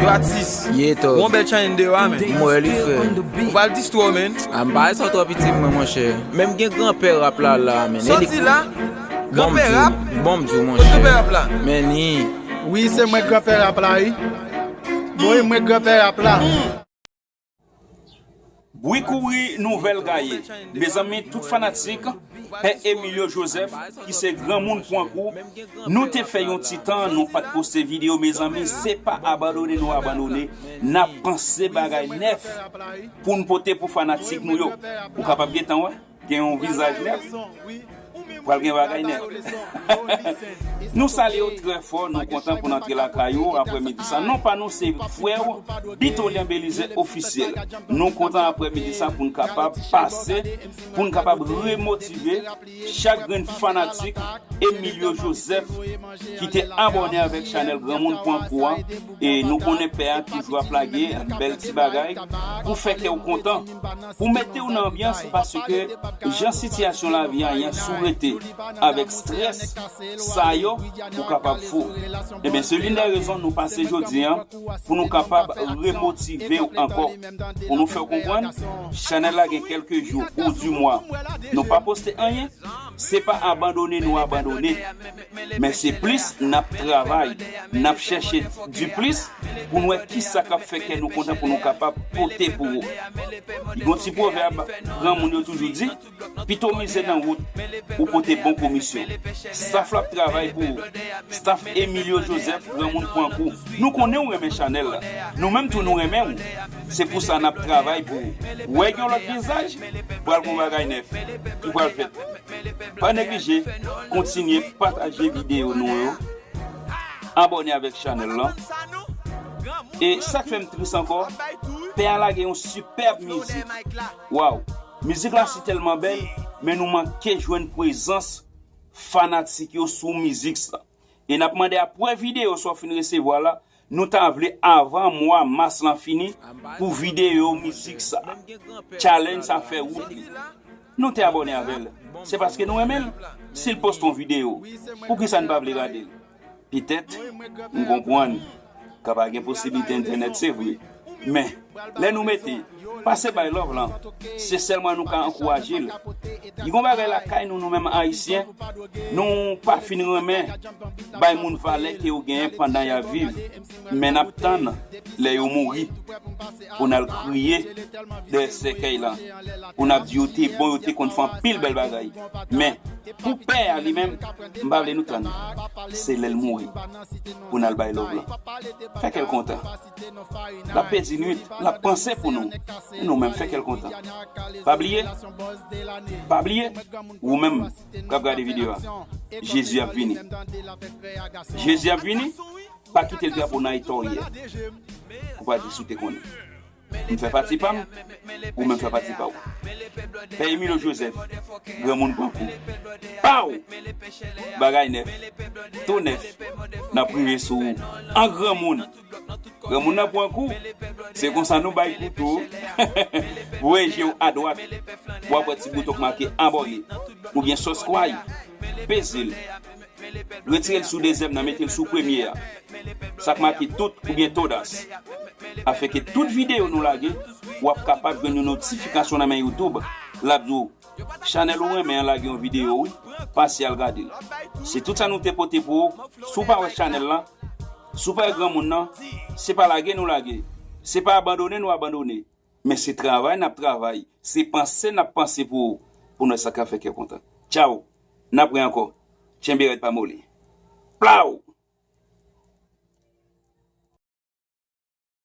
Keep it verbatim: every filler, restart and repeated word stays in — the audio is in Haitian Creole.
Yo atis. Ye to. Gon bèl chanyen deyò a, men. M wè li, frè. Ou pral distro, men. A, m pa wè sa twò piti mwen, monchè. Menm gen granpè rap la, la, men. Soti la. Granpè rap. Bon, m di w, monchè. Granpè rap la. Men ni. Wi, se mwen granpè rap la, wi. Bon, wi, mwen granpè rap la. Bri kouri, nouvèl gaye. Mezanmi, tout fanatik Pè Emilio Joseph, ki se granmoun pran kou, nou te fè yon ti tan, nou pa t poste videyo, mezanmi, se pa abandone nou abandone, n ap panse bagay nèf pou n pote pou fanatik nou yo. Ou kapab gentan wè, gen yon vizaj nèf. Pral gen bagay nèt. Nou salye w trè fò, nou kontan pou n antre lakay ou aprèmidi sa. Non pa nou se frè w, Bitolyan Belize Ofisyèl. Nou kontan aprèmidi sa pou n kapab pase, pou n kapab remotive chak grenn fanatik Emilio Joseph ki te abòne avèk chanèl Granmoun Pran Kou an. E nou konnen pè a toujou ap lage bèl ti bagay pou fè kè w kontan, pou mete w nan anbyans, paske jan sitiyasyon lavi a ye a, si w rete avèk strès sa yo, ou kapab fou. Ebyen, se l'une des raisons nou pase jodi a pou nou kapab remotive w ankò, pou nou fè w konprann chanèl la gen kèlke jou ou di mwa nou pa poste anyen. Se pa abandone nou abandone, men se plis n ap travay, n ap chèche di plis pou n wè kisa k ap fè kè nou kontan pou nou kapab pote pou ou. Gon ti pwovèb granmoun yo toujou di, pito mize nan wout, ou pote bon komisyon. Staff la ap travay pou ou. Staff Emilio Joseph, Granmoun Pran Kou. Nou konnen w renmen chanèl la. Nou menm tou nou renmen w. Se pou sa n ap travay pou ou. Wè gen yon lòt vizaj, pral gon bagay nèf ki pral fèt. Pa neglije kontinye pataje videyo nou yo, abòne avèk chanèl lan. E sa k fè m tris ankò, pè a lage yon sipèb mizik. Waw! Mizik la si tèlman bèl, men nou manke jwenn prezans fanatik yo sou mizik sa. E n ap mande apre videyo sa w fin resevwa la, nou ta vle avan mwa mas lan fini pou videyo mizik sa. Challenge sa fè wout li. Nou te abòne avè l. Se paske nou renmen l. Si l poste yon videyo, poukisa n pa vle gade l? Petèt, m konprann, ka pa gen posiblite entènèt, se vre. Men, lè nou mete, pase bay love lan, se sèlman nou ka ankouraje l. Li gon bagay lakay nou, nou menm Ayisyen, nou pa fin renmen bay moun valè ke yo genyen pandan y ap viv. Men n ap tann lè yo mouri pou n al kriye dèyè sèkèy lan, pou n ap di yo te bon, yo te konn fè anpil bèl bagay. Men, pou pè a li menm, m pa vle nou tann. Se lè l mouri pou n al bay love lan. Fè kè l kontan. L ap pèdi nwit, l ap panse pou nou. E nou menm, fè kè l kontan. Pa bliye, pa bliye, ou menm k ap gade videyo a, Jezi ap vini. Jezi ap vini, pa kite l drapo nan eta w ye. Ou pa di si w te konnen. M fè pati pa m, ou menm fè pati pa w. Pè Emilio Joseph, Granmoun Pran Kou. Paw! Bagay nèf. Tou nèf. N ap rive sou ou. An granmoun. Granmoun nan pran kou. Se konsa nou bay kou tou. Voye je w adwat. W ap wè ti bouton k make abòne. Oubyen subscribe. Peze l. Retire l sou dezyèm nan, mete l sou premye a. Sa k make tout oubyen todas. Afenke tout videyo nou lage, w ap kapab jwenn yon notifikasyon nan men YouTube. L ap di w, chanèl ou renmen an lage yon videyo, wi. Pase al gade l. Se tout sa nou te pote pou ou. Si w pa wè chanèl lan, si w pa wè granmoun nan, se pa lage nou lage. Se pa abandone nou abandone. Men se travay n ap travay, se panse n ap panse pou ou, pou nou sa ka fè kè kontan. Tchaw! N ap wè ankò. Tchenbe rèd pa moli. Plaw!